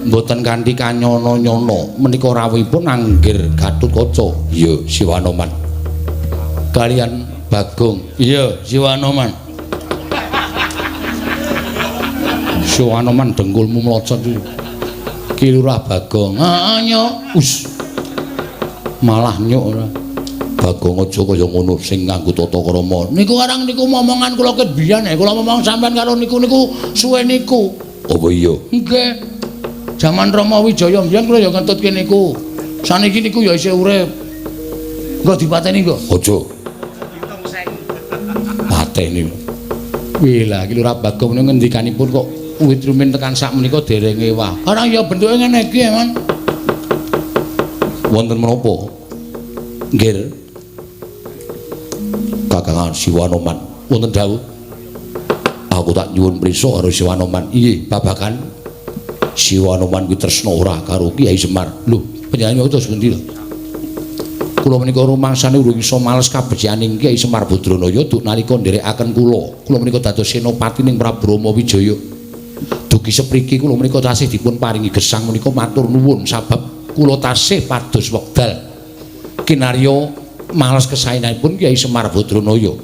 Mboten kanthi kanyono-nyono menika rawuhipun Anggir Gatotkaca. Iya, Siwanoman. Kalian Bagong. Iya, Siwanoman. Siwanoman dengkulmu mlocot iki. Ki Lurah Bagong. Heeh, nyok. Us. Malah nyok ora. Bagong aja kaya ngono sing nganggo tata krama. Niku arang niku momongan kula ket biyen, kula momong sampean karo niku niku suwe niku. Apa iya? Nggih. Jaman Rama Wijaya mbiyen kula ya ngentutke niku. Saniki niku ya isih urip. Engko dipateni engko. Aja. Pateni. Wih lah iki Lurah Bagong niku ngendikanipun kok wit rumin tekan sak menika dereng ewah. Arang ya bentuke ngene iki, Man. Wonten menapa? Nggih. Kakangan Siwanoman. Wonten dawuh. Aku tak nyuwun prisa karo Siwanoman. Iya, babagan Siwanoman kuwi tresna ora karo Kyai Semar. Lho, panjenengan terus pundi lho? Kula menika rumangsane urung iso males kabecikaning Kyai Semar Badranaya duk nalika nderekaken kula. Kula menika dados senopati ning Prabu Rama Wijaya. Dugi sepriki kula menika tasih dipun paringi gesang menika matur nuwun sabab kula tasih pados wekdal kinarya males kesaenanipun Kyai Semar Badranaya.